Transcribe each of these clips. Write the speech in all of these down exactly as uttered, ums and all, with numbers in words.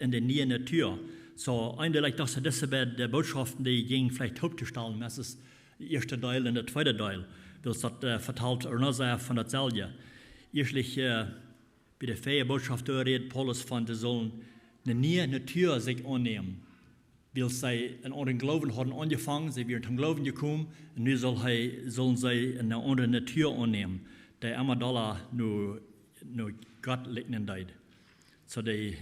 en de niee Natua. Soo, eejentlich daut see dise beid de Bootschoften, dee jinjen veleicht toop to stalen, meistens de ieeschte Deel un de tweede Deel. Wiels daut, äh, vetalt uk noch sea von daut selwje. Ieeschtlich, äh, bie de väaje Bootschoft doa rät Paulus von, see sullen ne niee Natua sikj aunnämen. Wiels see en aundren Gloowen hauden aunjefongen, see wieren toom Gloowen jekomen, un nu sull hee, sullen see ne aundre Natua aunnämen, dee emma dolla no, no Gott likjnen deed. Soo dee,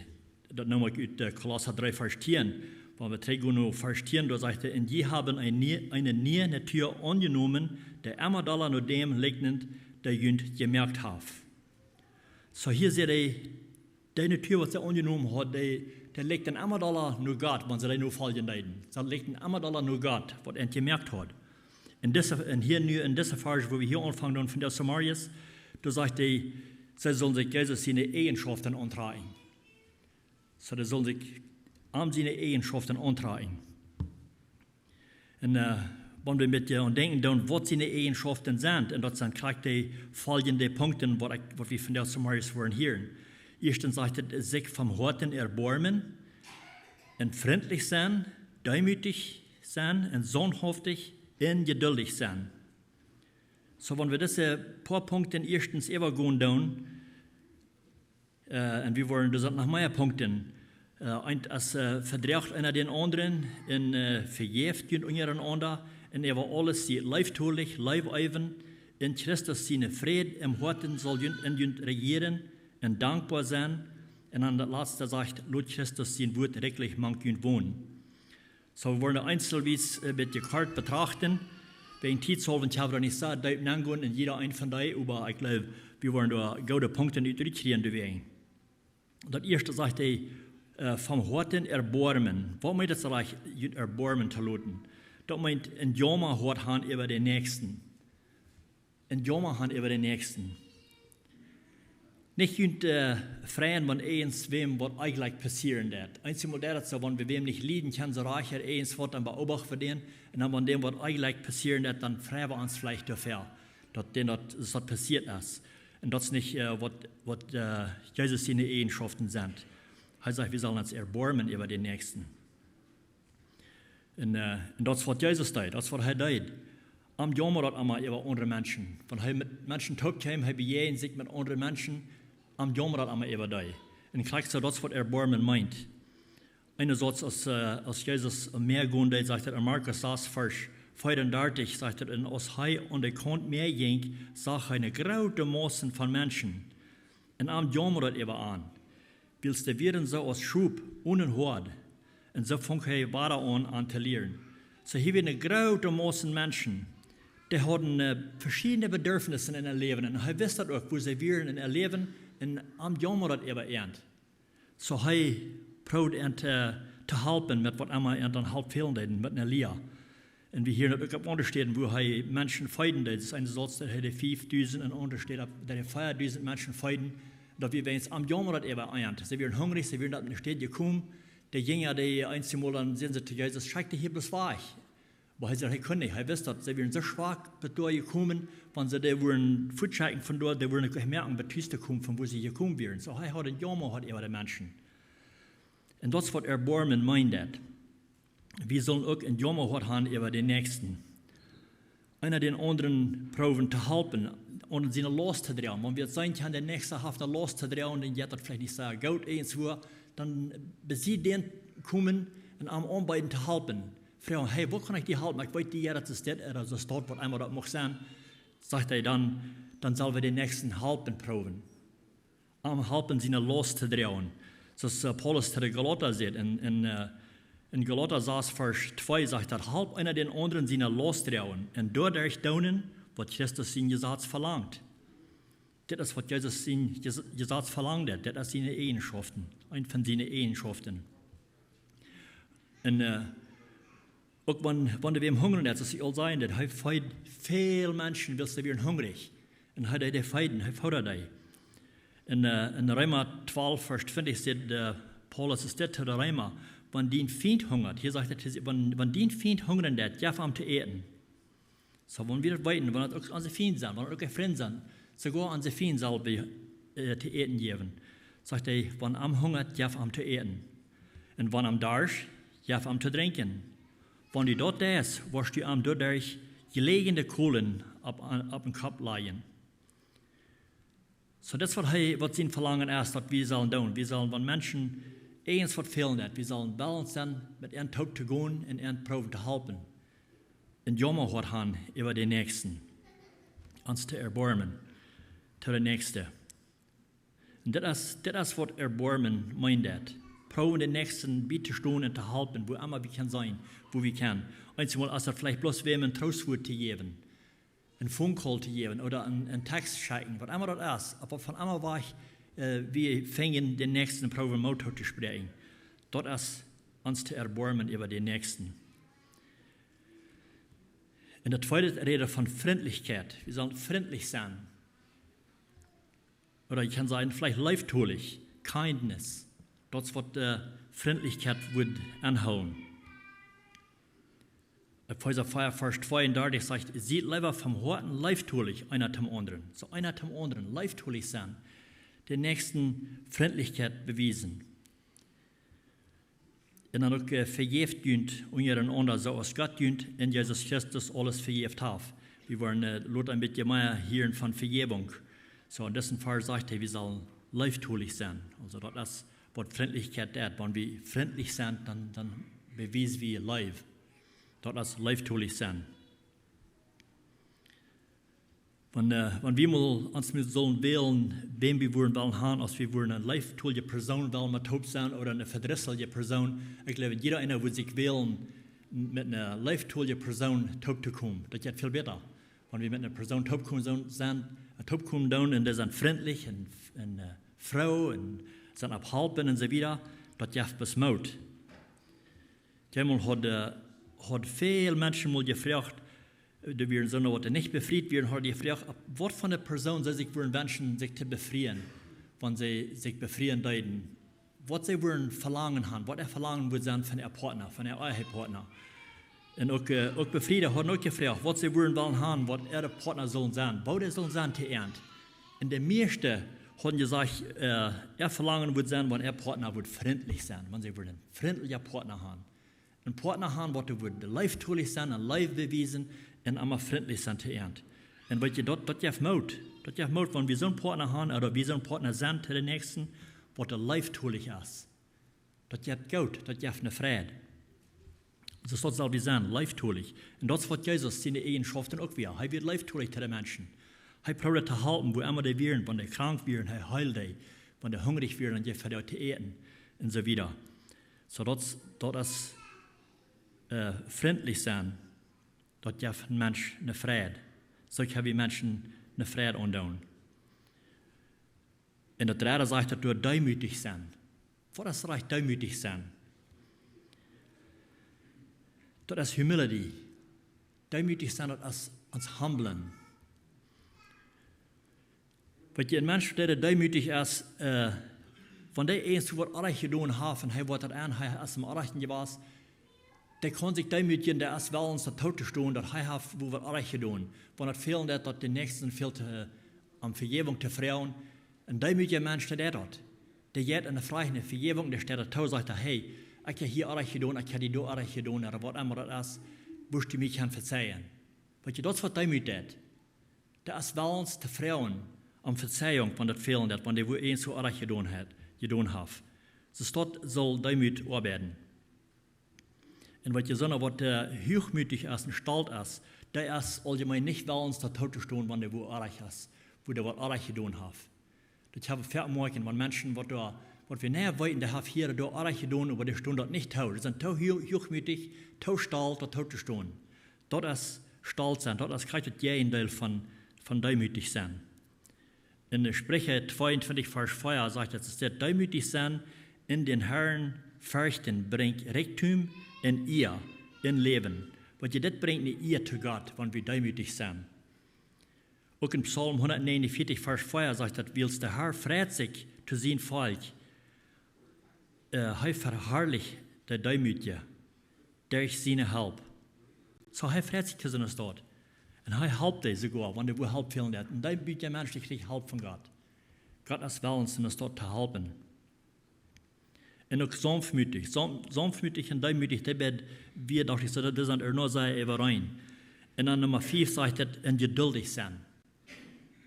daut neem ekj ut, äh, Kolossa dree Varsch tieen. Wan wie trigj gonen no Varsch tieen, doa sajcht et: "Un jie haben eene nie-, eene niee Natua aunjenomen, dee emma dolla no däm likjnet, dee junt jemoakt haft." Soo hia sajcht hee, dee Natua, waut see aunjenomen hauden, dee, dee likjt dan emma dolla no Gott, wan see dee nofoljen deeden. See likjt dan emma dolla no Gott, waut an jemoakt haud. En dise, en hia nu, en dise Varsch, wua wie hia aunfangen doonen von de Samarias, doa sajcht hee, see sullen sikj Jesus siene Eajenschoften auntrakjen. Soo, dee sullen sikj am siene Eajenschoften auntrakjen. Un, äh, wan wie met dee aun denkjen doonen, waut siene Eajenschoften sent, un daut sent krakjt dee foljende Punkten, waut ekj, waut wie von de Samarias woaren hieren. Ieeschtens sajcht et, sikj vom Hoaten erboarmen, un frintlich sennen, deemootich sennen, un saunhauftich, un jeduldich sennen. Soo, wan wie dise poa Punkten ieeschtens äwagonen doonen, äh, un wie woaren, doa sent noch mea Punkten. Äh, eent es, äh, vedroacht eena dän aundren, un, äh, vejäft junt unjarenaunda, un äwa aules siet leeftolich, leew äwen, un Christus siene Fräd em Hoaten saul junt, en junt rejieren, un dankboa sennen. Un dan daut latste sajcht, lot Christus sien Wuat rikjlich mank junt wonen. Soo, wie woaren eenzelwies, äh, een bät kort betrachten. Wäajen Tiet saul wie hia nich soo deep nengonen en jieda een von dee, oba ekj jleew, wie woaren doa goode Punkten utrut kjrieen doawäajen. Daut ieeschte sajcht hee, äh, vom Hoaten erboarmen. Waut meent daut, sikj erboarmen to loten? Daut meent een Jauma Hoat han äwa dän Näakjsten. Een Jauma han äwa dän Näakjsten. Nich junt, äh, freien, wan irjentwäm waut ieejentlich passieren deit. Eensjemol deit daut soo, wan wie wäm nich lieden kjennen, soo rajcht irjentwaut, dan beobacht wie dän. Un dan, wan däm waut ieejentlich passieren deit, dan frei wie ons veleicht doafäa, daut dän daut, daut passieet es. Un daut es nich, äh, waut, waut, äh, Jesus siene Eajenschoften sent. Hee sajcht, wie sellen ons erboarmen äwa dän Näakjsten. Un, äh, un daut es waut Jesus deed, daut es waut hee deed. Am jaumad daut emma äwa aundre Menschen. Wan hee met Menschen toop kjeem, hee bejäajend sikj met aundre Menschen, am jaumad daut emma äwa dee. Un krakjt soo, daut es waut erboarmen meent. Eenasoats, aus, äh, aus Jesus em Mäa gonen deed, sajcht et en Markus sas, Varsch veeaundartich, sajcht et: "Un aus hee aun de Kaunt Mäa jinkj, sach hee ne groote Massen von Menschen. Un am jaumad daut äwa an, wiels dee wieren soo aus Schop onen Hoad." Un soo funk hee wada aun, an to lieren. Soo, hia wia ne groote Masse Menschen, dee hauden, äh, veschiedne Bedürfnisse en äa Läwen. Un hee wist daut uk, woo see wieren en äa Läwen, un am jaumad daut äwa an. Soo hee proowd an to, to halpen met waut emma an aun Help fälen deed, met ne Lia. Un wie hieren daut uk opp aundre Städen, woo hee Menschen feeden deed. Daut es eenasoats, daut hee de fiefdusent, un aundre Städen, daut hee veadusent Menschen feeden. Daut wia wäajens am jaumad daut äwa an. See wieren hungrich, see wieren daut en de Städ jekomen. De Jinja, dee eenjemol dan säden see to Jesus: "Schekj dee hia bloos wajch." Oba hee säd, hee kunn nich. Hee wist daut, see wieren soo schwak bat doa jekomen, wan see dee wudden fuatschekjen von doa, dee wudden nich moakjen, bat tus to komen, von wua see jekomen wieren. Soo, hee haud een Jauma Hoat äwa de Menschen. Un daut es waut erboarmen meent daut. Wie sellen uk een Jauma Hoat han äwa dän Näakjsten. Eena dän aundren proowen to halpen, aun siene Laust to droagen. Wan wie daut seenen kjennen, de Näakjsta haft ne Laust to droagen, dän jeit daut veleicht nich soo goot irjentwua, dan bie dän komen un am aunbeeden to halpen. Froagen: "Hey, woo kaun ekj die halpen? Ekj weet, die, jo, daut es dit, ooda daut es daut, waut emma daut mucht sennen." Sajcht hee dan, dan sell wie dän Näakjsten halpen proowen. Am halpen siene Laust to droagen. Soo aus, äh, Paulus to de Galata sajcht, en, en, äh, en Galata sas Varsch twee sajcht daut: "Halpt eena dän aundren siene Laust droagen un doaderch doonen, waut Christus sien Jesaz velangt." Dit es waut Jesus sien Jes-, Jesaz velangt, dit es siene Eajenschoften, eent von siene Eajenschoften. Un, äh, uk wan, wan dee wäm hungren, daut es aul sennen, daut hee feed väl Menschen, wiels dee wieren hungrich. Un hee deed dee feeden, hee foodad dee. En, äh, en Reema twalf, Varsch twintich sajcht, äh, Paulus es dit to de Reema: "Wan dien Fient hungat", hia sajcht et, "wan, wan dien Fient hungren deit, jeff am to äten." Soo, wan wie daut weeten, wan et uk onse Fiend sent, wan et uk Frind sent, soogoa onse Fiend sell wie, äh, to äten jäwen. Sajcht hee: "Wan am hungat, jeff am to äten." Un wan am darscht, jeff am to drinkjen. Wan du daut deist, woascht du am doaderch jlajende Kolen opp, opp dän Kopp lajen. Soo, daut es waut hee, waut sien Velangen es, daut wie sellen doonen. Wie sellen, wan Menschen irjent waut fälen deit, wie sellen wellens sennen, met an toop to gonen un an proowen to halpen. Un Jauma haben äwa dän Näakjsten. Ons to erboarmen. To dän Näakjsten. Un daut es, daut es waut erboarmen meent. Proowen dän Näakjsten bie to stonen un to halpen, wua emma wie kjennen sennen, wua wie kjennen. Eensjemol es daut veleicht bloos wäm een Troostwuat to jäwen, een Phone Call to jäwen ooda een, een Text schekjen, waut emma daut es, opp waut von emma Wajch, äh, wie finjen dän Näakjsten, proowen Moot to spräakjen. Daut es ons to erboarmen äwa dän Näakjsten. Un daut tweede rät von Frintlichkjeit. Wie sellen frintlich sennen. Ooda jie kjennen sajen, veleicht leeftolich, kindness. Daut es waut, äh, Frintlichkjeit wudd enhoolen. Efeesa vea, Varsch tweeundartich sajcht: "Siet leewa von Hoaten leeftolich eena toom aundren." Soo eena toom aundren, leeftolich sennen. Dän Näakjsten Frintlichkjeit bewiesen. Un dan uk, äh, vejäft junt unjarenaunda, soo aus Gott junt en Jesus Christus aules vejäft haft. Wie woaren, äh, lota een bät mea hieren von Vejäwunk. Soo, en disen Varsch sajcht hee, wie sellen leeftolich sennen. Aulsoo, daut es waut Frintlichkjeit deit. Wan wie frintlich sent, dan, dan bewiesen wie Leew. Daut es leeftolich sennen. Wan, äh, wan wie mol ons mol sullen wälen, wäm wie wudden wellen haben, aus wie wudden eene leeftolje Persoon wellen met toop sennen ooda eene vedrisselje Persoon. Ekj jleew, jieda eena wudd sikj wälen, met eene leeftolje Persoon toop to komen. Daut jeit väl bäta. Wan wie met eene Persoon toop komen soo-, sennen, äh, toop komen doonen un dee sent frintlich un, un, äh, froo un sent opphalpen un soo wieda, daut jeft bloos Moot. Eemol haud, äh, haud väl Menschen mol jefroacht, äh, doa wieren soone, waut nich befriet wieren, haud jefroacht, opp waut fa eene Persoon see sikj wudden wenschen, sikj to befrieen, wan see sikj befrieen deeden. Waut see wudden Velangen haben, waut äa Velangen wudd sennen von äa Partner, von äa Ehepartner. Un uk, äh, uk Befriede hauden uk jefroacht, waut see wudden wellen haben, waut äare Partner sullen sennen, woo dee sullen sennen to an. Un de mieeschte hauden jesajcht, äh, äa Velangen wudd sennen, wan äa Partner wudd frintlich sennen, wan see wudden een frintlicha Partner haben. Een Partner haben, waut doa wudd leeftolich sennen un Leew bewiesen un emma frintlich sennen to an. Un weet jie, daut, daut jeft Moot. Daut jeft Moot, wan wie soon Partner haben, ooda wie soon Partner sent to dän Näakjsten, waut doa leeftolich es. Daut jeft goot, daut jeft eene Freid. Soo daut sell wie sennen, leeftolich. Un daut es waut Jesus siene Eajenschoften uk wia. Hee wia leeftolich to de Menschen. Hee proowd to halpen, wua emma dee wieren, wan dee krank wieren, hee heeld dee. Wan dee hungrich wieren, dan jeef hee dee to äten. Un soo wieda. Soo daut, daut es, äh, frintlich sennen. Daut jeft een Mensch eene Freid. Soo kjenn wie Menschen eene Freid aundoonen. Un daut dredde sajcht daut doa deemootich sennen. Waut es rajcht deemootich sennen? Daut es humility. Deemootich sennen, daut es ons humblen. Weet jie, een Mensch, dee deemootich es, äh, wan dee eent waut oajch jedonen haft un hee woat daut en, hee es em Oajchen jewast, dee kaun sikj deemootjen, dee es wellens daut too to stonen, daut hee haft waut oajch jedonen. Wan daut fälen deit, daut dän Näakjsten fält, äh, om Vejäwunk to froagen, een deemootja Mensch, dee deit daut. Dee jeit un dee frajcht no Vejäwunk, dee steit daut too, sajcht hee: "Hey, ekj hab hia oajch jedonen, ekj hab die doa oajch jedonen, ooda waut emma daut es, wurscht du mie kjennen vezeien?" Weet jie, daut es waut Deemoot deit. Dee es wellens to froagen om Vezeijunk, wan daut fälen deit, wan dee wua eent soo oajch jedonen haft, jedonen haft. Soo daut saul Deemoot oabeiden. Un waut je soona waut, äh, huachmootich es un stolt es, dee es auljemeen nich wellens daut too to stonen, wan dee wua oajch es, wua dee waut oajch jedonen haft. Daut hab wie foaken, wan Menschen waut doa, waut wie nä weeten, dee haft hia doa oajch jedonen, oba dee stonen daut nich too. Dee sent too hu-, huachmootich, too stolt, daut too to stonen. Daut es stolt sennen, daut es krakjt daut Jäajendeel von, von deemootich sennen. En de Spricha tweeuntwintich Varsch vea sajcht et, et steit: "Deemootich sennen un dän Herrn ferchten brinjt Rikjdom un Ea un Läwen." Weet jie, dit brinjt eene Ea to Gott, wan wie deemootich sennen. Uk en Psalm hundatnäajenunvieetich Varsch vea sajcht et: "Wiels de Herr freit sikj to sien Volkj, äh, hee veharlicht de Deemootje derch siene Help." Soo, hee freit sikj to siene Staut. Un hee halpt dee soogoa, wan dee wua Help fälen deit. Un dee biedt dän Mensch nich Help von Gott. Gott es wellens, siene Staut to halpen. Un uk saunftmootich. Saun-, saunftmootich un deemootich, dee beid, wie docht ekj soo, daut, daut sent ea noch sea äwareen. Un dan Numma fief sajcht et, un jeduldich sennen.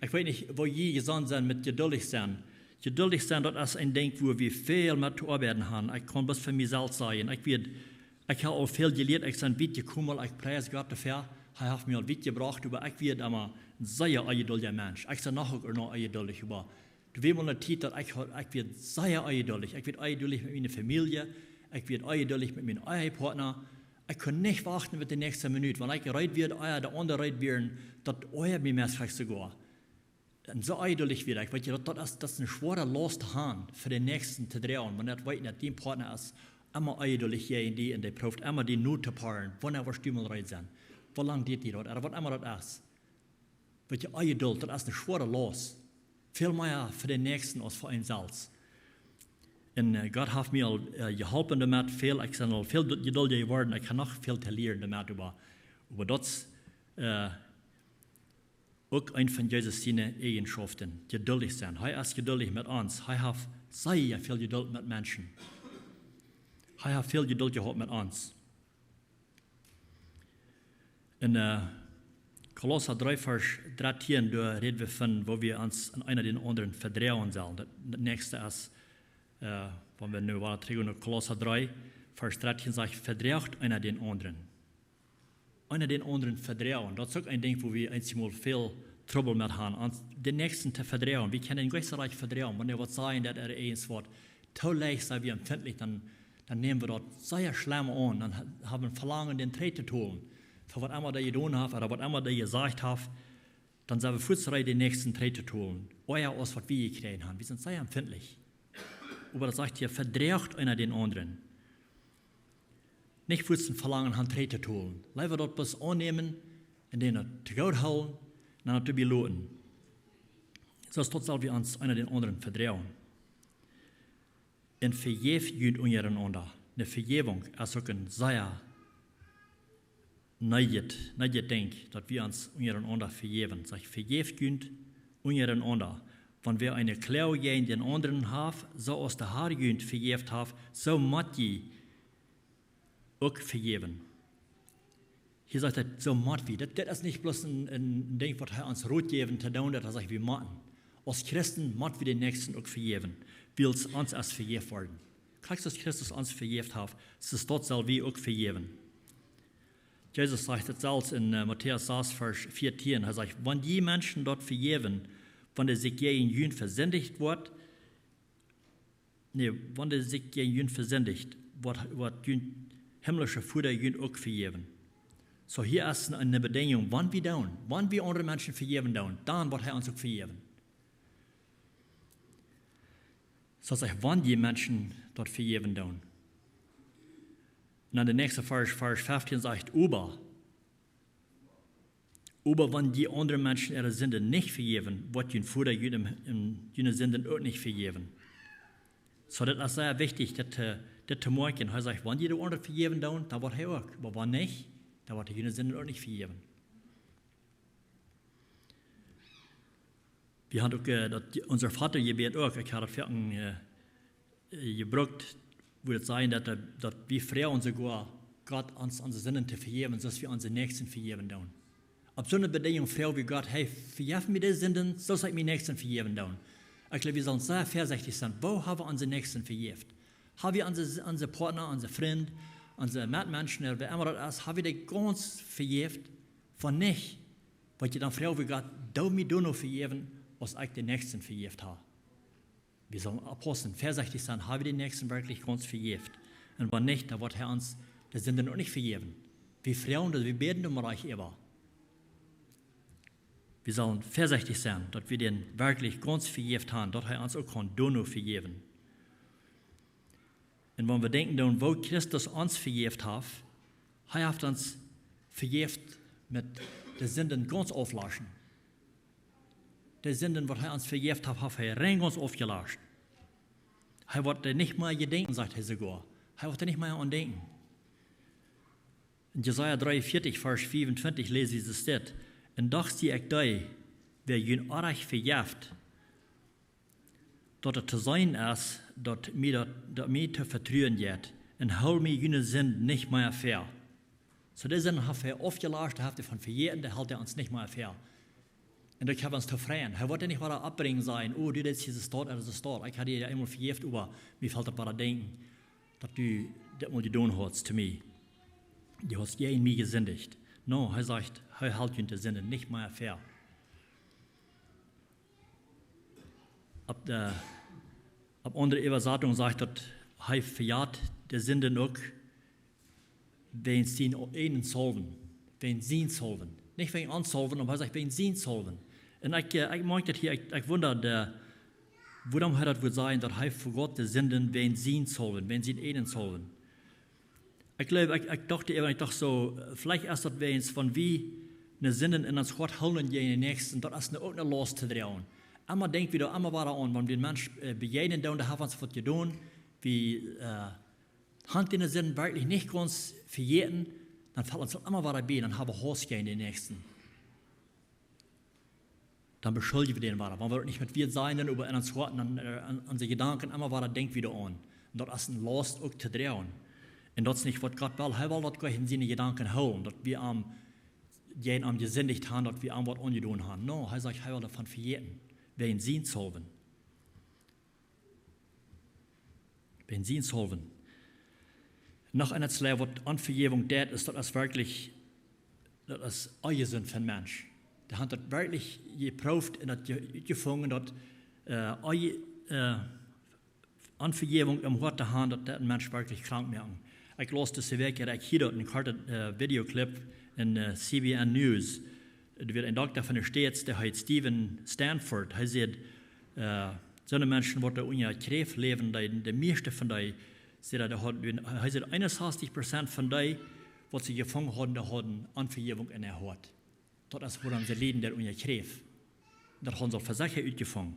Ekj weet nich, woo jie jesonnen sent met jeduldich sennen. Jeduldich sennen, daut es een Dinkj, wua wie väl met to oabeiden haben. Ekj kaun bloos fa mie selfst sajen. Ekj weet, ekj hab aul väl jelieet, ekj sie wiet jekomen, ekj pries Gott doafäa. Hee haft mie aul wiet jebrocht, oba ekj wia emma een sea onjeduldja Mensch. Ekj sie noch uk noch onjeduldich, oba doa wia mol eene Tiet, daut ekj, ekj wia sea onjeduldich. Ekj wia onjeduldich met miene Famielje, ekj wia onjeduldich met mienen Ehepartner. Ekj kunn nich wachten bat de näakjste Minut, wan ekj reed wia, ea de aundre reed wieren, daut oajad mie meist soogoa. Un soo onjeduldich wia ekj, weet jie, daut, daut es, daut es eene schwoare Laust to haben, fa dän Näakjsten to droagen, wan daut weet, daut dien Partner es emma onjeduldich jäajen die un dee proowt emma die no to paren, wanea woascht du mol reed sennen? Woo lang diet die daut? Ooda waut emma daut es. Weet jie, Onjeduld, daut es eene schwoare Laust. Väl mea fa dän Näakjsten aus fa eenem selfst. Un, äh, Gott haft mie aul, äh, jeholpen doamet, väl, ekj sie aul väl jeduldja jeworden, ekj hab noch väl to lieren doamet, oba, oba daut es, äh, uk eent von Jesus siene Eajenschoften, jeduldich sennen. Hee es jeduldich met ons. Hee haft sea väl Jeduld met Menschen. Hee haft väl Jeduld jehaut met ons. En, äh, Kolossa dree, Varsch dartieen, doa räd wie von, woo wie ons eena dän aundren vedroagen sellen. Daut, daut näakjste es, äh, wan wie nu wada trigj no Kolossa dree, Varsch dartieen sajcht, vedroagt eena dän aundren. Eena dän aundren vedroagen. Daut es uk een Dinkj, wua wie eenjemol väl Trubbel met haben. Ons dän Näakjsten to vedroagen. Wie kjennen dän Gott sea rajcht vedroagen. Wan hee waut sajcht, daut hee eent waut too leicht es, wie empfindlich, dan, dan nämen wie daut sea schlemm aun. Dan ha-, haben wie Velangen, dän trigj to tolen. Fa waut emma dee jedonen haft, ooda waut emma dee jesajcht haft, dan sent wie fuaz reed, dän Näakjsten trigj to tolen. Ooda aus waut wie jekjräajen haben. Wie sent sea empfindlich. Oba daut sajcht hia, vedroagt eena dän aundren. Nich fuaz een Velangen haben, trigj to tolen. Leewa daut bloos aunnämen un dän daut to goot hoolen un dan daut to beloten. Soo es daut, sell wie ons eena dän aundren vedroagen. Un vejäft junt unjarenaunda. Eene Vejäwunk es uk een sea neejet, neejet Dinkj, daut wie ons unjarenaunda vejäwen. Sajcht, vejäft junt unjarenaunda. Wan wäa eene Kloag jäajen dän aundren haft, soo aus de Herr junt vejäft haft, soo mott jie uk vejäwen. Hia sajcht hee, soo mott wie. Daut, daut es nich bloos een, een Dinkj, waut hee ons rot jeft to doonen, daut hee sajcht, wie motten. Aus Christen mott wie dän Näakjsten uk vejäwen, wiels ons es vejäft worden. Krakjt aus Christus ons vejäft haft, soo daut sell wie uk vejäwen. Jesus sajcht et selfst en, äh, Matäus sas, Varsch vieetieen. Hee sajcht, wan jie Menschen daut vejäwen, wan dee sikj jäajen junt vesindicht woat, nä, wan dee sikj jäajen junt vesindicht, woat, woat jun himmlische Voda junt uk vejäwen. Soo, hia es eene, eene Bedinjunk, wan wie doonen, wan wie aundre Menschen vejäwen doonen, dan woat hee ons uk vejäwen. Soo sajcht, wan jie Menschen daut vejäwen doonen. Un dan de näakjste Varsch, Varsch fieftieen sajcht, oba, oba wan jie aundre Menschen äare Sinden nich vejäwen, woat jun Voda junt em, em, june Sinden uk nich vejäwen. Soo, daut es sea wichtich, daut, äh, daut to moakjen. Hee sajcht, wan jie de aundre vejäwen doonen, dan woat hee uk. Oba wan nich, dan woat hee june Sinden uk nich vejäwen. Wie haben uk, äh, daut, onse Vataurbäd uk, ekj hab daut foaken, äh, äh, jebrukt, wua daut sajcht, daut, äh, daut wie froagen soogoa Gott ons, onse Sinden to vejäwen, soo aus wie onse Näakjsten vejäwen doonen. Opp soone Bedinjunk froag wie Gott, hey, vejeff mie de Sinden, soo aus ekj mienen Näakjsten vejäwen doo. Ekj jleew, wie sellen sea väasechtich sennen. Woo haben wie onse Näakjsten vejäft? Haben wie onse, onse Partner, onse Frind, onse Metmenschen, ooda wäa emma daut es, haben wie dee gaunz vejäft? Wan nich, waut jie dan froagen, wie Gott, doo mie doano vejäwen, aus ekj dän Näakjsten vejäft hab. Wie sellen oppaussen, väasechtich sennen, haben wie dän Näakjsten werkjlich gaunz vejäft? Un wan nich, dan woat hee ons de Sinden uk nich vejäwen. Wie froagen daut, wie bäden doaräwa. Wie sellen väasechtich sennen, daut wie dän werkjlich gaunz vejäft haben, daut hee ons uk kaun doano vejäwen. Un wan wie denkjen dan, woo Christus ons vejäft haft, hee haft ons vejäft met de Sinden gaunz auflaschen. De Sinden, waut hee ons vejäft haft, haft hee rein gaunz aufjelascht. Hee woat doa nich mea jedenkjen, sajcht hee soogoa. Hee woat doa nich mea aun denkjen. En Jesaja dreeunvieetich, Varsch fiefuntwintich läs wie dit. Un doch sie ekj dee, wäa junt Orrajcht vejeft, daut et to seenen es, daut mie, daut, daut mie to vetruen jeit. Un hool mie june Sind nich mea väa. Soo, dee Sind haft hee aufjelascht, haft hee von vejäten, dee helt hee ons nich mea väa. Un daut haft ons tofräd. Hee woat nich wada oppbrinjen, sajen: "Oh, du deist hia soo staut, daut es soo staut. Ekj haud die eemol vejäft, oba mie felt daut wada denkjen, daut du daut mol jedonen hast to mie. Du hast jäajen mie jesindicht." No, hee sajcht, hee helt june Sind nich mea väa. Opp de, opp aundre Äwasatunk sajcht daut, hee vejeft de Sinden uk wäajen sienen eejnen selwen, wäajen sienen selwen. Nich wäajen ons selwen, oba hee sajcht wäajen sienen selwen. Un ekj, äh, ekj moakj daut hia, ekj, ekj wunda, äh, wuarom hee daut wudd sajen, daut hee vejeft de Sinden wäajen sienen selwen, wäajen sienen eejnen selwen. Ekj jleew, ekj, ekj docht äwa, ekj docht soo, äh, veleicht es daut wäajen von wie ne Sind en ons Hoat hoolen jäajen dän Näakjsten, daut es ne, uk ne Laust to droagen. Emma denkj wie doa emma wada aun, wan wie een Mensch, äh, bejäajnen doonen, dan haft ons waut jedonen, wie, äh, han dee Sind werkjlich nich gaunz vejäten, dan felt ons daut emma wada bie, dan hab wie Hauss jäajen dän Näakjsten. Dan beschuldje wie dän wada. Wan wie daut nich met Wieed sajen, dan oba en ons Hoat, dan, äh, aun, aun siene Jedanken emma wada denkj wie doa aun. Un daut es ne Laust uk to droagen. Un daut es nich waut Gott well. Hee well daut Gott en siene Jedanken hoolen, daut wie am, jäajen am jesindicht han, daut wie am waut aunjedonen han. No, hee sajcht, hee well doavon vejäten. Wäajen sienen selwen. Wäajen sienen selwen. Noch een Schlach waut Onvejäwunk deit, es daut es werkjlich, daut es onjesunt fa een Mensch. Dee haft daut werkjlich jeprooft un daut je-, jefungen, daut, äh, onje-, äh, Onvejäwunk em Hoat to han, daut deit een Mensch werkjlich krank moaken. Ekj laus dise Wäakj, ekj hia daut, een korta, äh, Videoclip en, äh, C B N News. Doa wia een Dokta von de States, dee heet Steven Stanford. Hee säd, äh, soone Menschen waut doa unja Kjräft läwen, dee, de mieeschte von dee, säd hee, dee haud, hee säd, eenunsastich Prozent von dee, waut see jefungen hauden, dee hauden Onvejäwunk en äa Hoat. Daut es wuarom see lieden doa unja Kjräft. Daut hauden see aul von sikj utjefungen.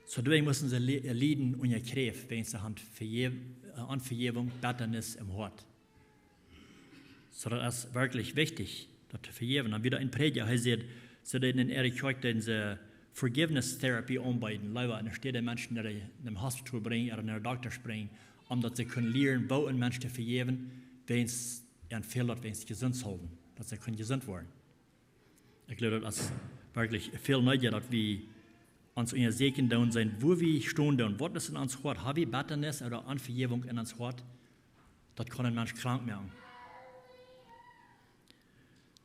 Soo, doawäajen musten see li-, lieden unja Kjräft, wäajen see han Vejäw-, äh, Onvejäwunk, Bettanis em Hoat. Soo, daut es werkjlich wichtich, daut to vejäwen. Dan wia een Prädja, hee säd, see deeden en äare Kjoakj, deeden see Forgiveness Therapy aunbeeden, leewa enne Städ Menschen no de, nom Hospital brinjen ooda no de Dokta brinjen, om daut see kunnen lieren, woo een Mensch to vejäwen, wäajen an fält daut, wäajen jesunt hoolen, daut see kunnen jesunt woaren. Ekj jleew, daut es werkjlich väl needja, daut wie ons unjasäkjen doonen, seenen, wua wie stonen doonen, waut es en ons Hoat, ha wie Bettanis ooda Onvejäwunk en ons Hoat, daut kaun een Mensch krank moaken.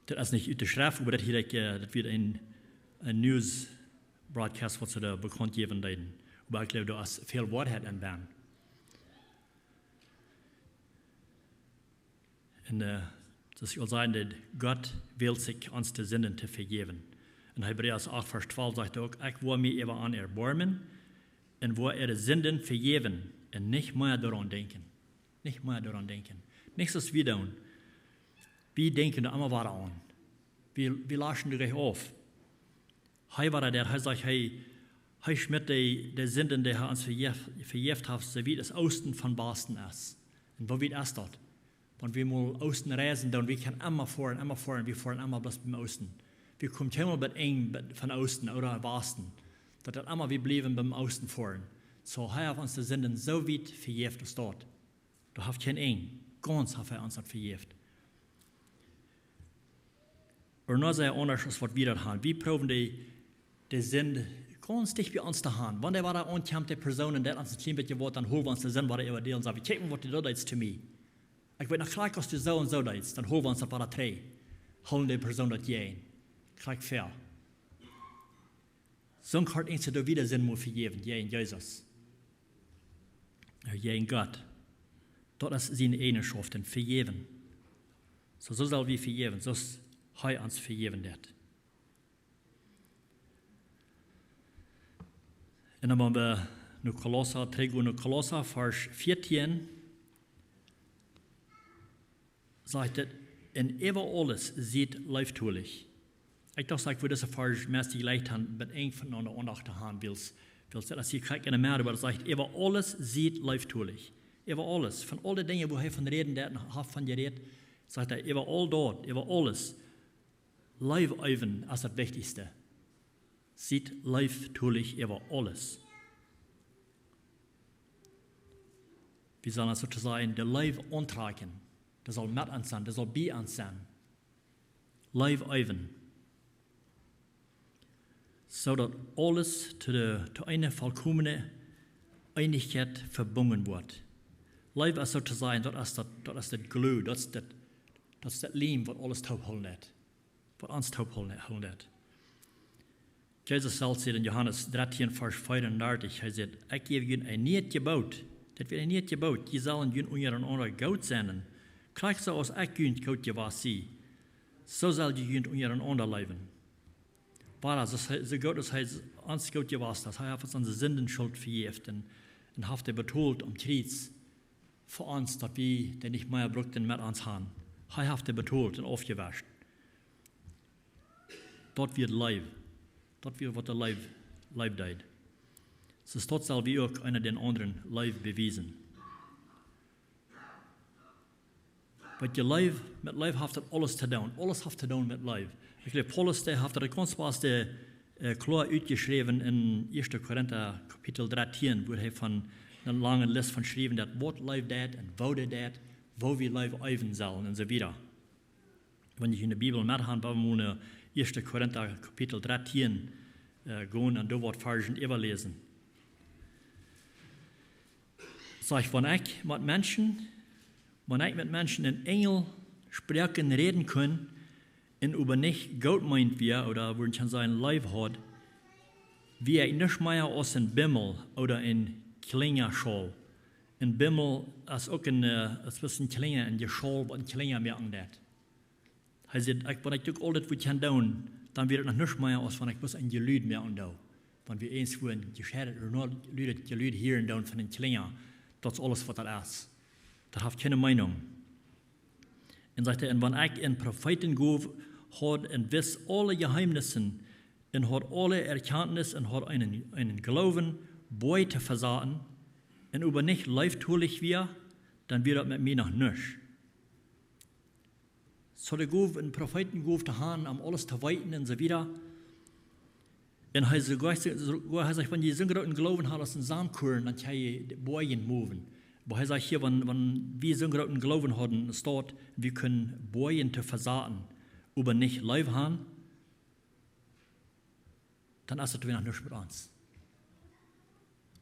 Daut es nich ut de Schreft, oba daut hia, ekj, äh, daut wia een, een News Broadcast, waut see doa bekaunt jäwen deeden. Oba ekj jleew, doa es väl Woarheit en bennen. Un, äh, daut es aul sajen, daut Gott well sikj onse Sinden to vejäwen. En Hebräa acht Varsch twalf sajcht uk: "Ekj woa mie äwa an erboarmen un woa äare Sinden vejäwen un nich mea doaraun denkjen." Nich mea doaraun denkjen. Nich soo aus wie doonen. Wie denkjen doa emma wada aun. Wie, wie laschen doa nich auf. Hee wia daut, hee sajcht, hee, hee schmitt de, de Sinden, dee hee ons vejäft, vejäft haft, soo wiet aus Oosten von Wasten es. Un woo wiet es daut? Wan wie mol Oosten reisen, dan wie kjennen emma foaren, emma foaren, wie foaren emma bloos biem Oosten. Wie komen kjeenmol bat Enj bat, von Oosten ooda Wasten. Daut, daut emma, wie bliewen biem Oosten foaren. Soo, hee haft ons de Sinden soo wiet vejäft aus daut. Daut haft kjeen Enj. Gaunz haft hee ons daut vejäft. Oba nu es et aundasch aus waut wie daut han. Wie proowen de, de Sind gaunz dicht bie ons to han. Wan dee wada aunkjemt, de Persoon, un dee ons een kjlien bät woat, dan hoolen wie ons de Sind wada äwa dee un sajen: "Kjikj mol, waut du doa deist to mie. Ekj weet noch krakjt, aus du soo un soo deist." Dan hoolen wie ons daut wada trigj. Hoolen de Persoon daut jäajen. Krakjt väa. Soon kort eent doa wieda sent, mol vejäwen, jäajen Jesus. Äh, jäajen Gott. Daut es siene Eejenschoften, vejäwen. Soo, soo sell wie vejäwen, soo aus hee ons vejäwen deed. Un dan wan wie no Kolossa, trigj no Kolossa, Varsch vieetieen. Sajcht et: "Un äwa aules siet leeftolich." Ekj docht, ekj wudd dise Varsch meist jlikj han, bat Enj von de Aundacht to han, wiels, wiels daut es hia krakjt enne Medd, oba et sajcht: "Äwa aules siet leeftolich." Äwa aules, von aul de Dinja, wua hee von räden deed un haft von jerät, sajcht hee: "Äwa aul daut, äwa aules." Leew äwen es daut wichtichste. Siet leeftolich äwa aules. Wie sellen ons soo to sajen de Leew auntrakjen. Dee saul met ons sennen, dee saul bie ons sennen. Leew eewen. Soo daut aules to de, to eene volkomne Eenichkjeit vebungen woat. Leew es soo to sajen, daut es daut, daut es daut glue, daut es daut, daut es daut Liem, waut aules toop hoolen deit. Waut ons toop hoolen, hoolen deit. Jesus selfst säd en Johanes dartieen, Varsch veeaundartich, hee säd: "Ekj jäw junt een nieet Jeboot." Daut wia een nieet Jeboot. "Jie sellen junt unjarenaunda goot sennen. Krakjt soo aus ekj junt goot jewast sie, soo sell jie junt unjarenaunda leewen." Wada, soo, soo goot aus hee ons goot jewast es, hee haft ons onse Sindenschult vejäft un, un haft dee betolt aum Kjriez fa ons, daut wie dee nich mea bruckten met ons han. Hee haft dee betolt un aufjewascht. Daut wia Leew. Daut wia waut de Leew, Leew deed. Soo daut sell wie uk eena dän aundren Leew bewiesen. Waut je Leew, met Leew haft daut aules to doonen. Aules haft to doonen met Leew. Ekj jleew, Paulus, dee haft daut gaunz bast, äh, kloa utjeschräwen en Ieeschte Korinta Kapitel dartieen, wua hee von eene lange List von schriewen deit, waut Leew deit un woo dee deit, woo wie Leew eewen sellen un soo wieda. Wan jie june Bibel met han, woa wie mol no Ieeschte Korinta Kapitel dartieen, äh, gonen un doa waut Varschen äwaläsen. Sajcht: "Wan ekj met Menschen, wan ekj met Menschen en Enjelsproaken räden kunn un oba nich goot meent wia, ooda woo wie kjennen sajen, Leew haud, wia ekj nuscht mea aus een Bimmel ooda een Kjlinjaschaul." Een Bimmel es uk een, äh, es bloos een Kjlinja, een Jeschaul, waut een Kjlinja moaken deit. Hee sajcht: "Ekj, wan ekj uk aul dit waut kjenn doonen, dan wia daut noch nuscht mea aus wan ekj bloos een Jelud moaken doo." Wan wie eent wua een jescheidet ooda noljet Jelud hieren doonen von een Kjlinja, daut es aules waut daut es. Daut haft kjeene Meenunk. Un sajcht hee: "Un wan ekj eene Profeetengoow haud un wist aule Jeheemnissen un haud aule Erkjantnis un haud eenen, eenen Gloowen, Boaj to vesaten, un oba nich leeftolich wia, dan wia daut met mie noch nuscht." Soo de Goow, eene Profeetengoow to han, om aules to weeten un soo wieda. Un hee sajcht, soo, soo, hee sajcht, wan jie soon grooten Gloowen hauden aus een Samkorn, dan kjenn jie de Boajen moven. Oba hee sajcht hia, wan, wan wie soon grooten Gloowen hauden, daut wie kunnen Boajen to vesaten, oba nich Leew han, dan es daut wada noch nuscht met ons.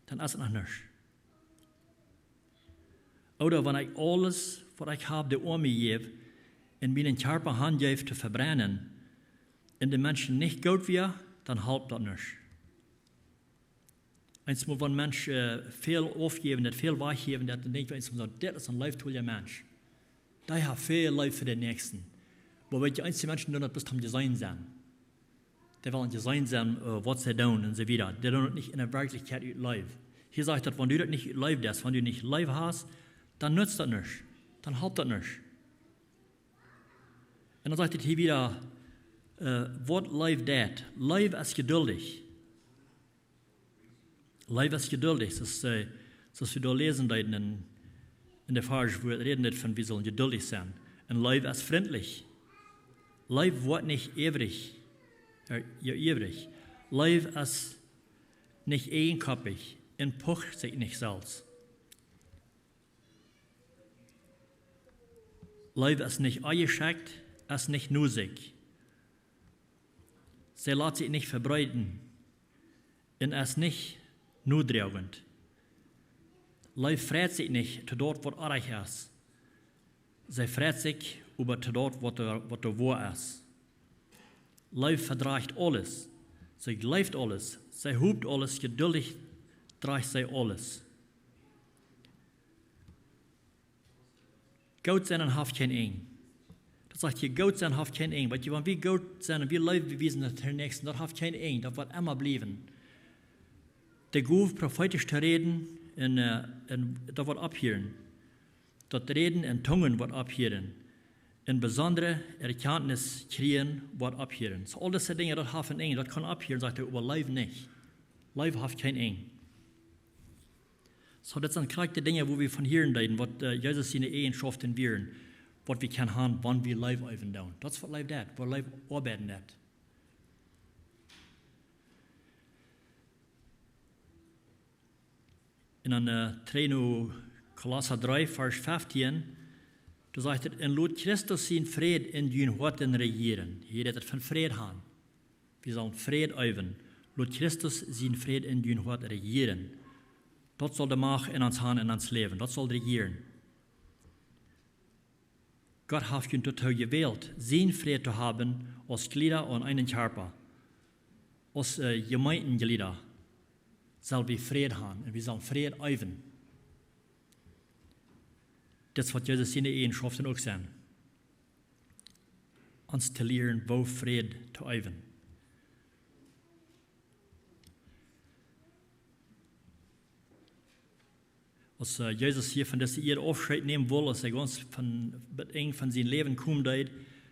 Dan es daut noch nuscht. Ooda wan ekj aules waut ekj hab de Oame jäw un mienen Kjarpa hanjeef to vebrennen un de Menschen nich goot wia, dan halpt daut nuscht. Eensmol wan Menschen, äh, väl aufjäwen, daut väl wajchjäwen, daut, dan denkj wie eensmol soo, daut es een leeftolja Mensch. Dee haft väl Leew fa dän Näakjsten. Oba weetst, eenje Menschen doonen daut bloos om jeseenen sennen. Dee wellen jeseenen sennen, äh, waut see doonen un soo wieda. Dee doonen daut nich en de Werkjlichkjeit ut Leew. Hia sajcht daut, wan du daut nich ut Leew deist, wan du nich Leew hast, dan nutzt daut nuscht. Dan halpt daut nuscht. Un dan sajcht daut hia wieda, äh, waut Leew deit. Leew es jeduldich. Leew es jeduldich, soo aus, äh, soo aus wie doa läsen deeden en, en de Varsch, wua et räden deed von, wie sellen jeduldich sennen. Un Leew es frintlich. Leew woat nich iewrich, äh, jo, iewrich. Leew es nich eajenkoppich un pucht sikj nich selfst. Leew es nich onjeschekjt, es nich nusich. See lat sikj nich vebreeden un es nich nodroagent. Leew freit sikj nich to daut waut oajch es. See freit sikj oba to daut waut doa, waut doa woa es. Leew vedrajcht aules. See jleeft aules. See hopt aules. Jeduldich drajcht see aules. Goot sennen haft kjeen Enj. Daut sajcht hia, goot sennen haft kjeen Enj. Weetst, wan wie goot sennen un wie Leew bewiesen dän Näakjsten, daut haft kjeen Enj. Daut woat emma bliewen. De Goow profeetisch to räden un, äh, un daut woat opphieren. Daut Räden en Tungen woat opphieren. Un besondre Erkjantnis kjrieen woat opphieren. Soo, aul dise Dinja, daut haft een Enj, daut kaun opphieren, sajcht hee, oba Leew nich. Leew haft kjeen Enj. Soo, daut sent krakjt de Dinja, wua wie von hieren deeden, waut, äh, Jesus siene Eajenschoften wieren, waut wie kjennen han, wan wie Leew eewen doonen. Daut es waut Leew deit, waut Leew oabeiden deit. Un dan, äh, trigj no Kolossa dree, Varsch feftieen, doa sajcht et: "Un lot Christus sien Fräd en jun Hoaten rejieren." Hia rät et von Fräd han. Wie sellen Fräd eewen. "Lot Christus sien Fräd en jun Hoat rejieren." Daut saul de Macht en ons han, en ons Läwen. Daut saul rejieren. Gott haft junt doatoo jewält, sien Fräd to haben aus Jlieda aun eenen Kjarpa. Aus, äh, Jemeentenjlieda sell wie Fräd han un wie sellen Fräd eewen. Daut es waut Jesus siene Eejenschoften uk sent. Ons to lieren, woo Fräd to eewen. Aus, äh, Jesus hia von dise Ieed Aufscheet nämen wull, aus hee gaunz von, bie daut Enj von sien Läwen komen deed,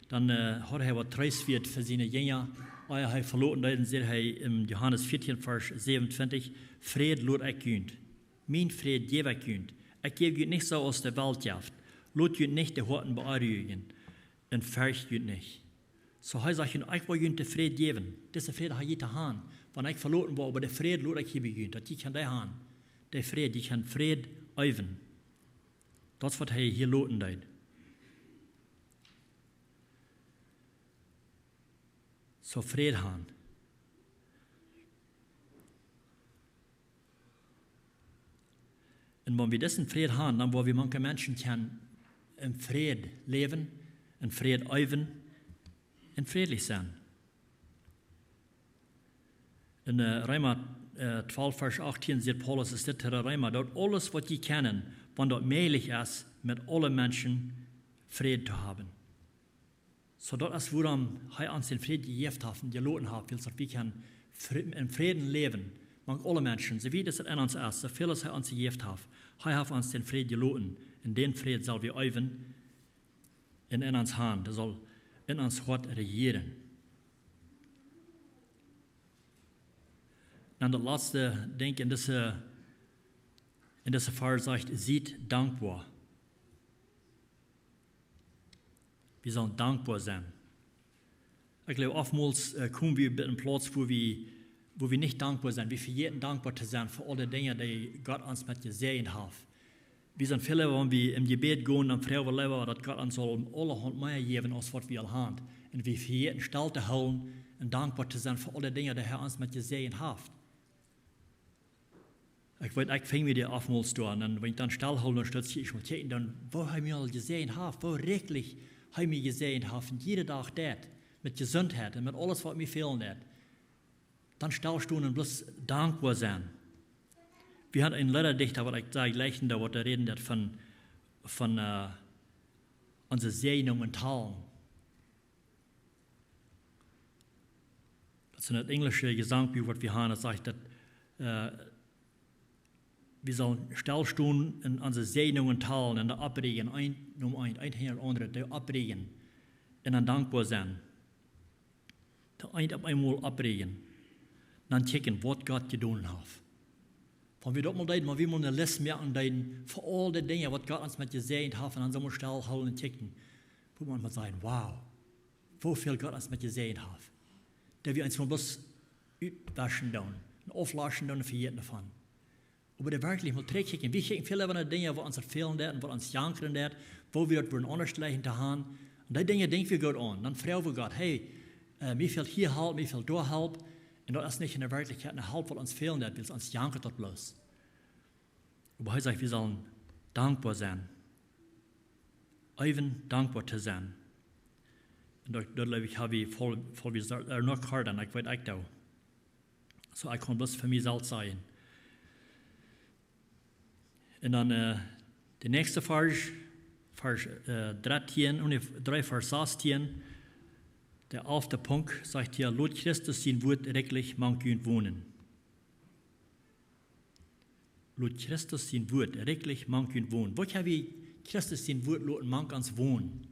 dan, äh, haud hee waut Treestwieet fa siene Jinja. Ea hee veloten deed, dan säd hee en Johanes vieetieen, Varsch säwenuntwintich: "Fräd lot ekj junt. Mien Fräd jäw ekj junt. Ekj jäw junt nich soo aus de Welt jeft. Lot junt nich de Hoaten beonruijen. Un fercht junt nich." Soo hee sajcht: "Ekj well junt dän Fräd jäwen. Disen Fräd ha jie to han. Wan ekj veloten woa, oba dän Fräd lot ekj hia bie junt, daut jie kjennen dän han. Dän Fräd, jie kjennen Fräd eewen." Daut es waut hee hia loten deed. Soo Fräd han. Un wan wie disen Fräd han, dan woa wie mank de Menschen kjennen en Fräd läwen, en Fräd eewen, en frädlich sennen. En, äh, Reema, äh, twalf, Varsch achtieen sajcht Paulus, es dit to de Reema: "Doot aules waut jie kjennen, wan daut mäajlich es, met aule Menschen Fräd to haben." Soo daut es wuarom hee ons dän Fräd jejäft haft un jeloten haft, wiels daut wie kjennen Fr-, en Fräd läwen mank aule Menschen, soo wiet aus et en ons es, soo väl aus hee ons jejäft haft. Hee haft ons dän Fräd jeloten, un dän Fräd sell wie eewen un en ons han, dee saul en ons Hoat rejieren. Dan daut latste Dinkj en dise, en dise Varsch sajcht: "Siet dankboa." Wie sellen dankboa sennen. Ekj jleew, oftmols, äh, komen wie bie een Plauz, wua wie, wua wie nich dankboa sent. Wie vejäten dankboa to sennen fa aule Dinja, dee Gott ons met jesäajent haft. Wie sent väl leewa, wan wie em Jebäd gonen, dan froagen wie leewa, daut Gott ons saul aulahaunt mea jäwen aus waut wie aul han. Un wie vejäten stell to hoolen un dankboa to sennen fa aule Dinja, dee hee ons met jesäajent haft. Ekj weet, ekj finj mie dee oftmols doa, un dan, wan ekj dan stell hool, dan stot ekj mol kjikjen, dan, woo hee mie aul jesäajent haft, woo rikjlich hee mie jesäajent haft, un jieda Dach deit, met Jesuntheit un met aules, waut mie fälen deit. Dan stell stonen un bloos dankboa sennen. Wie hauden een Leedadichta, waut ekj saj, jlikj, doa woat hee räden, daut von, von, äh, onse Säajnungen talen. Daut es en daut enjlische Jesankbuak, waut wie haben, daut sajcht daut, äh, wie sellen stell stonen un onse Säajnungen talen un dee opprieejen, eent no eent, eent hinja daut aundre, dee opprieejen un dan dankboa sennen. Dee eent opp eemol opprieejen. Dan kjikjen, waut Gott jedonen haft. Wan wie daut mol deeden, wan wie mol eene List moaken deeden fa aul dee Dinja, waut Gott ons met jesäajent haft, un dan soo mol stell hoolen un kjikjen, wua wie mol sajen: "Wow, woo väl Gott ons met jesäajent haft." Daut wie ons mol bloos utwauschen doonen un auflaschen doonen un vejäten doavon. Oba daut werkjlich mol trigjkjikjen. Wie kjikjen väl äwa de Dinja, waut ons daut fälen deit un waut ons jankren deit, woo wie daut wudden aundasch jlikjen to han. Un dee Dinja denkj wie Gott aun. Dan froag wie Gott: "Hey, äh, mie fält hia Help, mie fält doa Help." Un daut es nich en de Werkjlichkjeit ne Help, waut ons fälen deit, wiels ons jankret daut bloos. Oba hee sajcht, wie sellen dankboa sennen. Äwen dankboa to sennen. Un daut, daut jleew ekj, hab ekj voll, voll wie sell-, äh, noch hard aun, ekj weet, ekj doo. Soo, ekj kaun bloos fa mie selfst sajen. Un dan, äh, de näakjste Varsch, Varsch, äh, dartieen, un dree, Varsch sastieen, de alfte Punkt, sajcht hia: "Lot Christus sien Wuat rikjlich mank junt wonen." Lot Christus sien Wuat rikjlich mank junt wonen. Woo kjenn wie Christus sien Wuat loten mank ons wonen?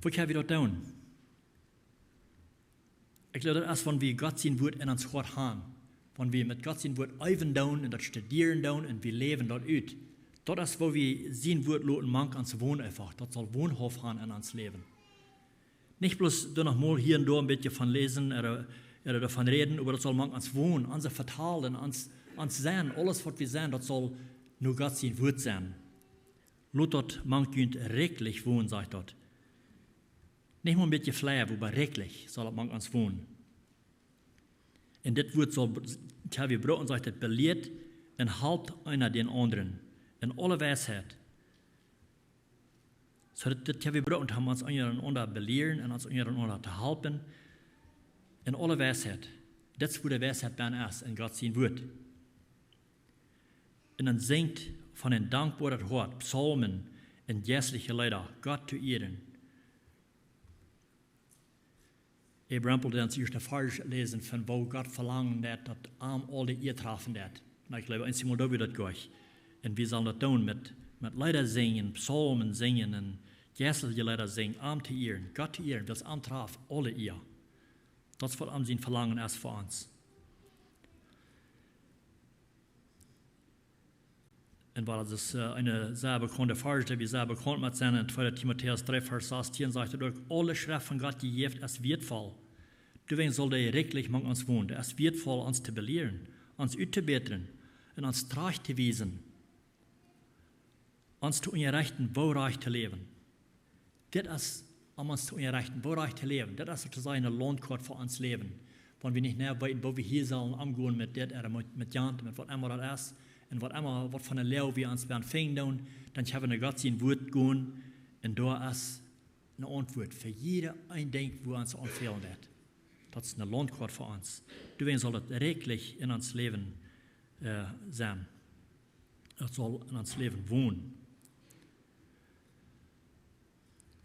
Woo kjenn wie daut doonen? Ekj jleew, daut es, wan wie Gott sien Wuat en ons Hoat han. Wan wie met Gott sien Wuat äwen doonen un daut studieren doonen un wie läwen daut ut. Daut es, woo wie sien Wuat loten mank ons wonen eefach. Daut saul Wonhauft han en ons Läwen. Nich bloos doa noch mol hia un doa een bät von läsen, ooda, ooda doavon räden, oba daut saul mank ons wonen, onse Vetalen, ons, Ons sennen, aules waut wie sennen, daut saul no Gott sien Wuat sennen. Lot daut mank junt rikjlich wonen, sajcht daut. Nich mau een bät fleaw, oba rikjlich saul daut mank ons wonen. Un dit Wuat saul, daut wie brucken, sajcht daut, belieet un halpt eena dän aundren en aule Weisheit. Soo daut, daut wie brucken, om ons unjarenaunda belieren un ons unjarenaunda to halpen en aule Weisheit. Dit es wua de Weisheit bennen es, en Gott sien Wuat. Un dan sinjt von een dankboaret Hoat Psalmen un jeistliche Leeda, Gott to ieren. Abraham Rempel deed ons ieescht een Varsch läsen von woo Gott velangen deed, daut am aul de Ea trafen deed. Na, ekj jleew, eensjemol doo wie daut goa. Un wie sellen daut doonen met, met Leeda sinjen, Psalmen sinjen un jeistliche Leeda sinjen, am to ieren, Gott to ieren, wiels am traf aule Ea. Daut es waut am sien Velangen es fa ons. Un waut daut es, äh, een sea bekaunta Varsch, dee wie sea bekaunt met sent, en tweede Timotäus dree Varsch sastieen sajcht daut uk: Aule Schreft von Gott jejäft es wieetvoll. Doawäajen saul dee rikjlich mank ons wonen. Dee es wieetvoll, ons to belieren, ons uttobätren un ons trajcht to wiesen, ons to unjarechten, woo rajcht to läwen. Dit es, om ons to unjarechten, woo rajcht to läwen. Dit es soo to sajen ne Launtkoat fa ons Läwen. Wan wie nich mea weeten, woo wie hia sellen omgonen met dit, ooda met, met jant, met waut emma daut es, un waut emma, waut fa ne Loag wie ons befinjen doonen, dan kjenn wie no Gott sien Wuat gonen, un doa es ne Auntwuat fa jieda een Dinkj, wua ons aunfälen deit. Daut es ne Launtkoat fa ons. Doawäajen saul daut rikjlich en ons Läwen, äh, sennen. Daut saul en ons Läwen wonen.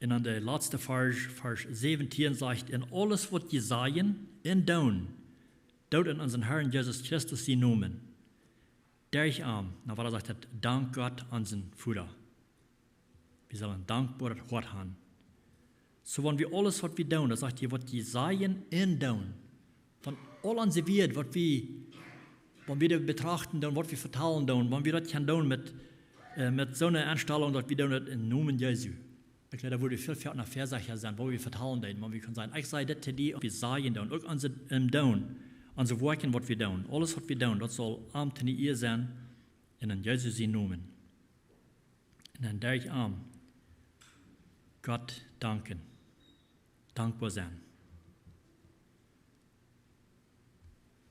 Un dan de latste Varsch, Varsch säwentieen sajcht: En aules waut jie sajen un doonen, doot en onsen Herrn Jesus Christus sienen Nomen. Derch am, na, waut sajcht daut? Dankt Gott, onsen Voda. Wie sellen een dankboaret Hoat haben. Soo, wan wie aules waut wie doonen, daut sajcht hia, waut jie sajen un doonen, von aul onse Wieed, waut wie, wan wie daut betrachten doonen, waut wie vetalen doonen, wan wie daut kjennen doonen met, äh, met soone Enstalunk, daut wie doonen daut em Nomen Jesu. Ekj jleew, doa wudd wie väl, väl väasechtja sennen, waut wie vetalen deeden, wan wie kjennen sajen: Ekj saj dit to die, wie sajen doonen, uk onse, em Doonen, onse Woakjen, waut wie doonen, aules waut wie doonen, daut saul am to ne Ea sennen, un en Jesus sienen Nomen. Un dan derch am Gott danken, dankboa sennen.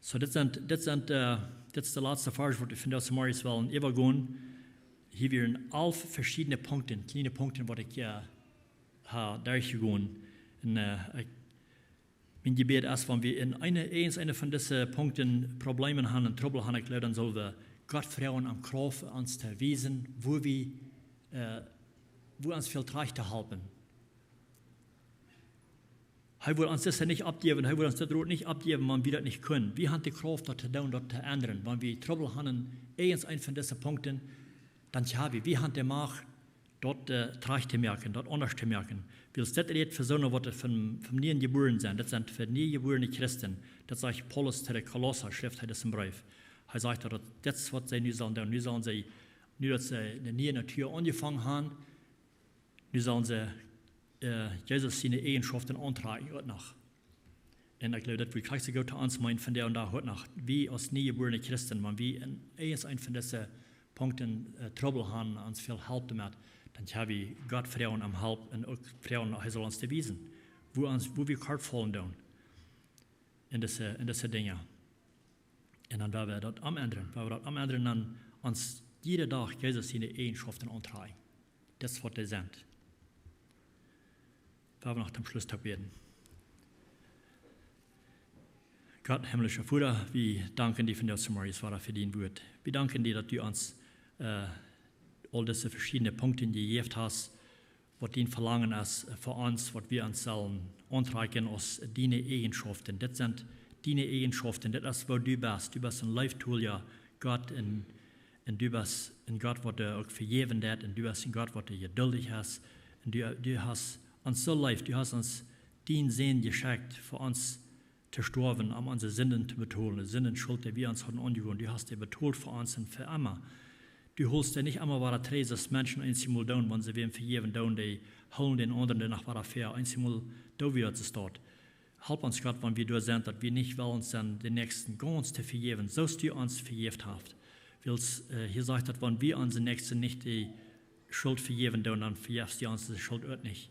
Soo, dit sent, dit sent, äh, dit es de latste Varsch, waut wie vondoag zemorjes wellen äwagonen. Hia wieren alf veschiedne Punkten, kjliene Punkten, waut ekj, äh, hab derchjegonen. Un, äh, ekj, mien Jebäd es, wan wie en eene, irjent eene von dise Punkten Probleemen haben un Trubbel haben, ekj jleew, dan sell wie Gott froagen om Krauft ons to wiesen, wua wie, äh, wua ons fält trajcht to halpen. Hee wudd ons dit nich aufjäwen, hee wudd ons dit Rot nich aufjäwen, wan wie daut nich kjennen. Wie haben de Krauft, daut to doonen, daut to endren. Wan wie Trubbel haben en irjent een von dise Punkten, dan jo, wie, wie haben de Macht, daut, äh, trajcht to moaken, daut aundasch to moaken. Wiels dit rät fa soone, waut von, von nie jebuaren sent. Daut sent fa nie jebuarne Christen. Daut sajcht Paulus to de Kolossa, schrift hee disen Breef. Hee sajcht daut, daut, daut es waut see nu sellen doonen. Nu sellen see, nu daut see de niee Natua aunjefongen haben, nu sellen see, äh, Jesus siene Eajenschoften auntrakjen, uk noch. Un ekj jleew, daut wudd krakjt soo goot to ons meenen vondoag dän Dach uk noch. Wie aus nie jebuarne Christen, wan wie en irjent een von dise Punkten, äh, Trubbel haben, ons fält Help doamet, dan jo, wie Gott froagen om Help un uk froagen, hee saul ons daut wiesen, wua ons, wua wie kort faulen doonen en dise, en dise Dinja. Un dan woa wie daut omendren. Woa wie daut omendren, dan ons jieda Dach Jesus siene Eajenschoften auntrakjen. Daut es waut dee sent. Woa wie noch toom Schluss toop bäden. Gott, himmlischa Voda, wie danken die vondoag zemorjes wada fa dien Wuat. Wie danken die, daut du ons, äh, aul dise veschiedne Punkten jejäft hast, waut dien Velangen es, äh, fa ons, waut wie ons sellen auntrakjen aus diene Eajenschoften. Daut sent diene Eajenschoften, daut es waut du best. Du best een leeftolja Gott un, un du best een Gott, waut, äh, uk vejäwen deit, un du best een Gott, waut, äh, jeduldich es. Un du, du hast ons soo leef, du hast ons dienen Sän jeschekjt, fa ons to stoawen, om onse Sinden to betolen, de Sindenschult, dee wie ons hauden aunjegonen. Du hast dee betolt fa ons un fa emma. Du holst dee nich emma wada trigj, aus Menschen eensjemol doonen, wan see wäm vejäwen doonen, dee hoolen dän aundren doano wada väa. Eensjemol doo wie daut, es daut. Halp ons, Gott, wan wie doa sent, daut wie nich wellen sent, de Näakjsten gaunz to vejäwen, soo aus du ons vejäft hast. Wiels hia sajcht daut, wan wie onse Näakjsten nich de Schult vejäwen doonen, dan vejefst du ons de Schult uk nich.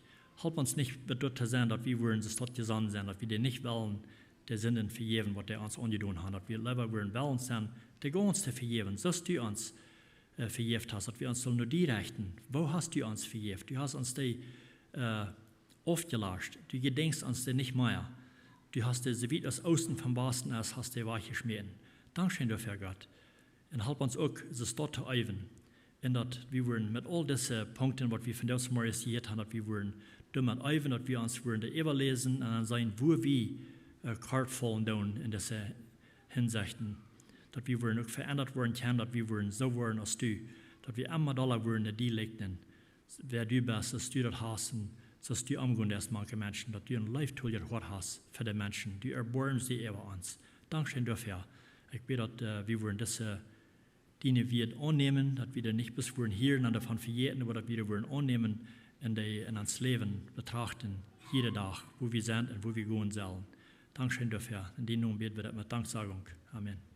Halp ons nich bat doa to sennen, daut wie wudden soo staut jesonnen sennen, daut wie dee nich wellen de Sinden vejäwen, waut dee ons aunjedonen haben, daut wie leewa wudden wellen sennen, dee gaunz to vejäwen, soo aus du ons vejäft hast, daut wie ons sullen no die rechten. Woo hast du ons vejäft? Du hast ons dee aufjelascht. Du jedenkjst ons dee nich mea. Du hast dee, soo wiet aus Oosten vom Wasten es, hast dee wajchjeschmäten. Dankscheen doafäa, Gott. Un halp ons uk, soo staut to eewen. Un daut wie wudden met aul dise Punkten, waut wie vondoag zemorjes jehieet haben, daut wie wudden doamet eewen, daut wie ons wudden dee äwaläsen un dan seenen, wua wie kort faulen doonen en dise Hinsechten. Daut wie wudden uk veendat woaren kjennen, daut wie wudden soo woaren aus du. Daut wie emma dolla wudden no die likjnen, wäa du best, soo aus du daut hast, soo aus du omgonen deist mank de Menschen, daut du een leeftoljet Hoat hast fa de Menschen. Du erboarmst die äwa ons. Dankscheen doafäa. Ekj bäd, daut wie wudden dise, diene Wieed aunnämen, daut wie dee nich bloos wudden hieren un doavon vejäten, oba daut wie dee wudden aunnämen un dee en ons Läwen betrachten, jieda Dach, wua wie sent un wua wie gonen sellen. Dankscheen doafäa. En dienen Nomen bäd wie daut met Danksagung. Amen.